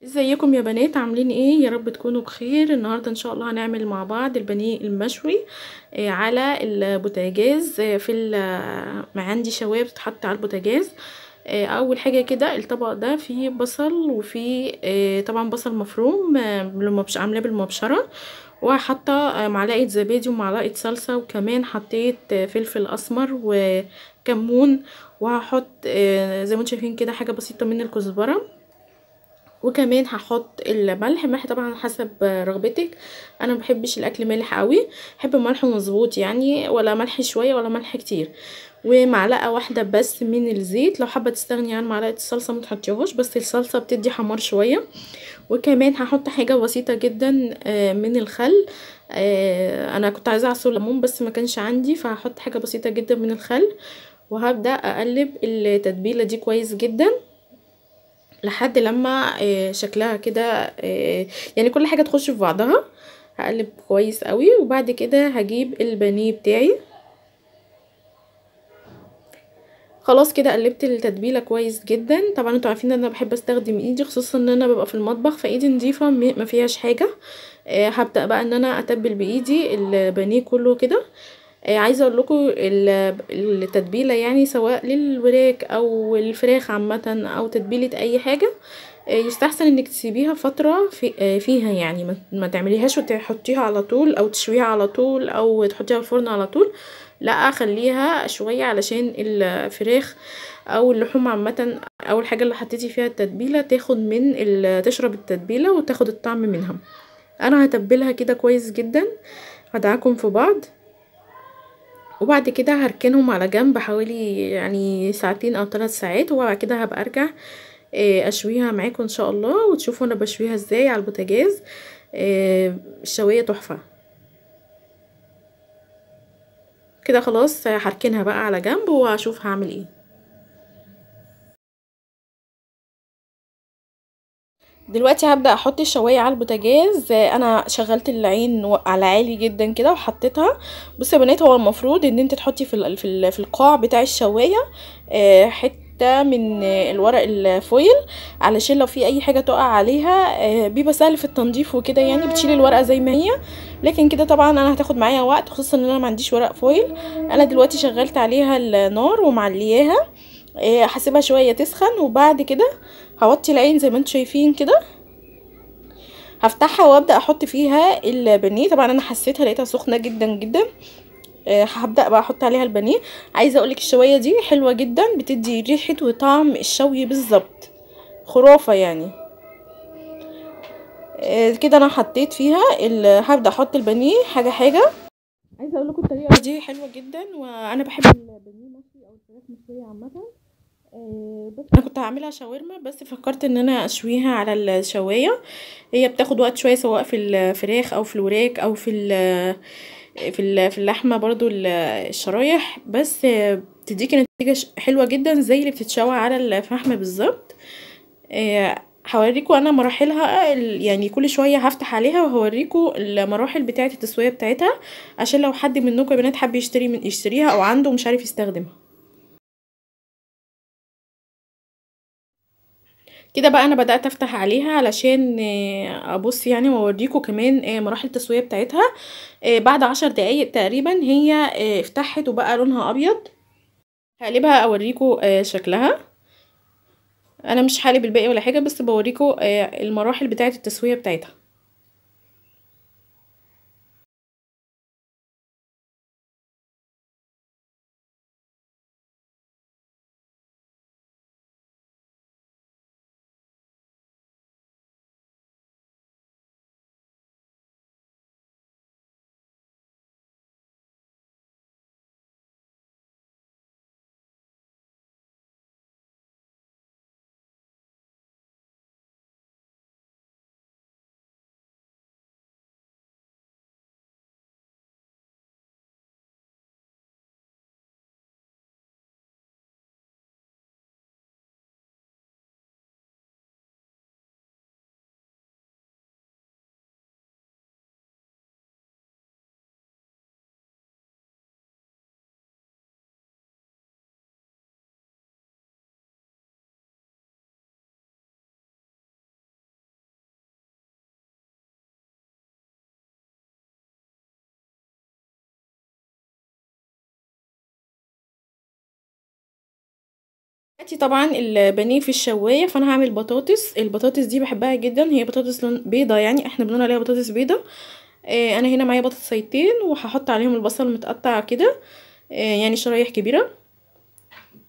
ازيكم يا بنات؟ عاملين ايه؟ يا رب تكونوا بخير. النهارده ان شاء الله هنعمل مع بعض البانيه المشوي على البوتاجاز. في ما عندي شوايه بتتحط على البوتاجاز. اول حاجة كده الطبق ده فيه بصل وفيه طبعا بصل مفروم عاملاه بالمبشره، وحاطه معلقه زبادي ومعلقة صلصه، وكمان حطيت فلفل اسمر وكمون، وهحط زي ما انتم شايفين كده حاجة بسيطة من الكزبره، وكمان هحط الملح. الملح طبعا حسب رغبتك، انا ما بحبش الاكل مالح قوي، بحب ملح مظبوط يعني، ولا ملح شوية ولا ملح كتير. ومعلقة واحدة بس من الزيت، لو حابة تستغني عن معلقه الصلصه ما تحطيهاش، بس الصلصه بتدي حمار شوية. وكمان هحط حاجة بسيطة جدا من الخل، انا كنت عايزه اعصر ليمون بس ما كانش عندي، فهحط حاجة بسيطة جدا من الخل. وهبدا اقلب التتبيله دي كويس جدا لحد لما شكلها كده يعني كل حاجة تخش في بعضها. هقلب كويس قوي، وبعد كده هجيب البانيه بتاعي. خلاص كده قلبت التتبيله كويس جدا. طبعا انتوا عارفين ان انا بحب استخدم ايدي، خصوصا ان انا ببقى في المطبخ فايدي نظيفة ما فيهاش حاجة. هبدا بقى ان انا اتبل بايدي البانيه كله كده. عايزه اقول لكم التتبيله يعني سواء للوراك او الفراخ عامة او تتبيله اي حاجة، يستحسن انك تسيبيها فترة في فيها، يعني ما تعمليهاش وتحطيها على طول او تشويها على طول او تحطيها في الفرن على طول، لا خليها شوية علشان الفراخ او اللحوم عامة اول حاجة اللي حطيتي فيها التتبيله تاخد من تشرب التتبيله وتاخد الطعم منها. انا هتبلها كده كويس جدا، هدعكم في بعض، وبعد كده هركنهم على جنب حوالي يعني ساعتين او 3 ساعات، وبعد كده هبقى ارجع اشويها معاكم ان شاء الله، وتشوفوا انا بشويها ازاي على البوتاجاز. الشويه تحفة كده. خلاص هركنها بقى على جنب واشوف هعمل ايه. دلوقتي هبدأ احط الشوايه على البوتاجاز. انا شغلت العين على عالي جدا كده وحطيتها. بصوا يا بنات، هو المفروض ان انت تحطي في القاع بتاع الشوايه حتة من الورق ال foil، علشان لو في اي حاجة تقع عليها بيبقى سهل في التنظيف وكده، يعني بتشيل الورقة زي ما هي. لكن كده طبعا انا هتاخد معايا وقت، خصوصا ان انا ما عنديش ورق foil. انا دلوقتي شغلت عليها النار ومعلياها، هسيبها شوية تسخن، وبعد كده هوطي العين زي ما انتم شايفين كده، هفتحها وابدا احط فيها البانيه. طبعا انا حسيتها لقيتها سخنة جدا جدا، هبدا بقى احط عليها البانيه. عايزه اقولك الشوايه دي حلوة جدا، بتدي ريحه وطعم الشوي بالظبط، خرافه يعني. كده انا حطيت فيها هبدا احط البانيه حاجة حاجة. عايزه اقول لكم الطريقة دي حلوة جدا، وانا بحب البانيه مشوي او الفراخ مشوية عامة. بس انا كنت هعملها شاورما، بس فكرت ان انا اشويها على الشوايه. هي بتاخد وقت شوية سواء في الفراخ او في الوراك او في اللحمة برضو الشرايح، بس بتديكي نتيجة حلوة جدا زي اللي بتتشوى على الفحم بالظبط. هوريكم انا مراحلها، يعني كل شوية هفتح عليها وهوريكم المراحل بتاعه التسوية بتاعتها، عشان لو حد منكم يا بنات حب يشتريها او عنده مش عارف يستخدمها. كده بقى انا بدات افتح عليها علشان ابص يعني واوريكم كمان مراحل التسوية بتاعتها. بعد 10 دقايق تقريبا هي افتحت وبقى لونها ابيض. هقلبها اوريكم شكلها. انا مش هقلب الباقي ولا حاجة، بس بوريكم المراحل بتاعه التسوية بتاعتها. دلوقتي طبعا البانيه في الشوايه، فانا هعمل بطاطس. البطاطس دي بحبها جدا، هي بطاطس لون بيضة، يعني احنا بنقول عليها بطاطس بيضة. انا هنا معايا بطاطسيتين، وهحط عليهم البصل متقطع كده، يعني شرايح كبيرة،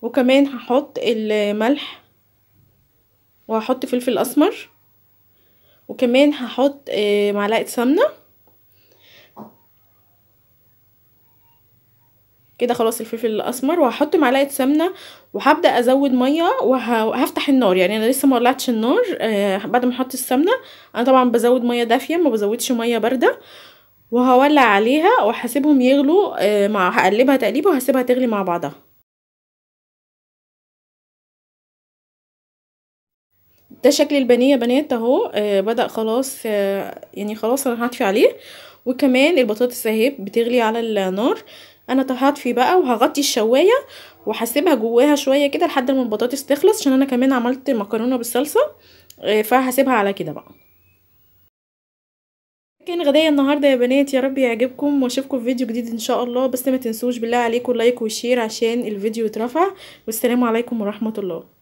وكمان هحط الملح، وهحط فلفل اسمر، وكمان هحط معلقه سمنه كده. خلاص الفلفل الاسمر، وهحط معلقه سمنه، وهبدا ازود مية، وهفتح النار. يعني انا لسه ما ولعتش النار. بعد ما احط السمنة انا طبعا بزود مية دافيه، ما بزودش مية باردة، وهولع عليها وهسيبهم يغلوا، مع هقلبها تقليبه وهسيبها تغلي مع بعضها. ده شكل البانيه يا بنات اهو، بدأ خلاص، يعني خلاص انا هطفي عليه. وكمان البطاطس اهي بتغلي على النار. انا هطفي بقى وهغطي الشوايه وهسيبها جواها شوية كده لحد ما البطاطس تخلص، عشان انا كمان عملت مكرونه بالصلصه، فهسيبها على كده بقى. كان غدايا النهارده يا بنات، يا رب يعجبكم، واشوفكم في فيديو جديد ان شاء الله. بس ما تنسوش بالله عليكم like و share عشان الفيديو يترفع. والسلام عليكم ورحمة الله.